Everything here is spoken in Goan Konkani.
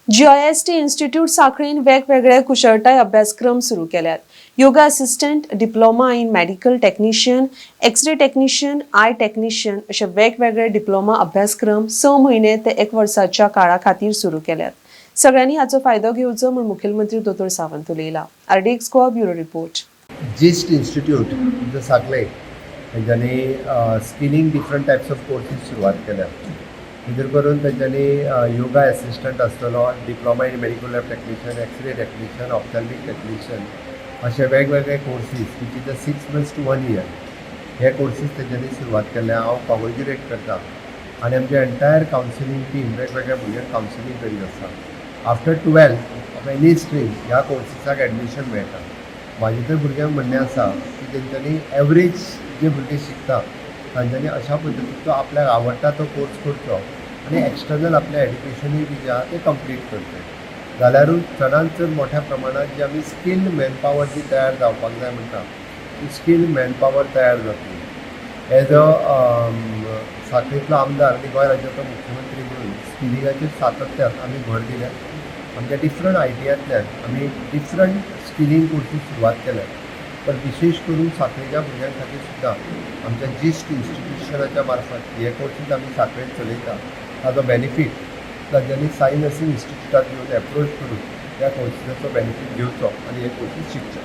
जीआयएसटी इन्स्टिट्यूट सांखळीन वेगवेगळे कुशळटाय अभ्यासक्रम सुरू केल्यात. Yoga assistant, diploma in medical technician, X-ray technician, eye technician अशे वेगवेगळे डिप्लोमा अभ्यासक्रम 6 म्हयने ते एक वर्साच्या काळा खातीर सुरू केल्यात. सगळ्यांनी हाचो फायदो घेवचो म्हूण मुखेलमंत्री दोतोर सावंत उलयला. RDX Goa, bureau report. GIST institute जो सांखळे, तेंच्यांनी skilling different types of courses सुरवात केल्या. भितर करून तेंच्यांनी योगा एसिस्टंट आसतलो, diploma in medical lab technician, X-ray technician, ophthalmic technician अशे वेगवेगळे courses which is a 6 months to one year, हे कोर्सीस तेंच्यांनी सुरवात केल्या. हांव कॉंग्रेच्युलेट करता आनी आमचे एंटायर कावन्सिलींग टीम वेगवेगळ्या भुरग्यांक कावन्सिलींग करीत आसा. After 12th of any stream ह्या कोर्सीसाक एडमिशन मेळटा. म्हाजें तर भुरग्यांक म्हणणें आसा की तेंच्यांनी एवरेज जे भुरगे शिकता तांच्यांनी अशा पद्दतीचो आपल्याक आवडटा तो कोर्स करचो आनी एक्सटर्नल आपलें एड्युकेशनूय बी जें आहा तें कंप्लीट करचें, जाल्यारूच चडान चड मोठ्या प्रमाणात जी आमी स्किल्ड मॅनपावर जी तयार जावपाक जाय म्हणटा, ती स्किल्ड मॅनपावर तयार जातली. एज अ सांखळेंतलो आमदार आनी गोंय राज्याचो मुख्यमंत्री म्हणून स्किलिंगाचेर सातत्यान आमी भर दिल्या. आमच्या डिफरंट आयटीआंतल्यान आमी डिफरंट स्किलिंग कोर्सीस सुरवात केल्या, पण विशेश करून सांखळेच्या भुरग्यां खातीर सुद्दां आमच्या जिस्ट इन्स्टिट्युशनाच्या मार्फत हे कोर्सीस आमी सांखळेंत चलयता. ताजो बेनिफीट तांच्यांनी साई नर्सिंग इन्स्टिट्युटात येवन एप्रोच करून ह्या कोर्सीसाचो बेनिफीट घेवचो आनी हे कोर्सीस शिकचे.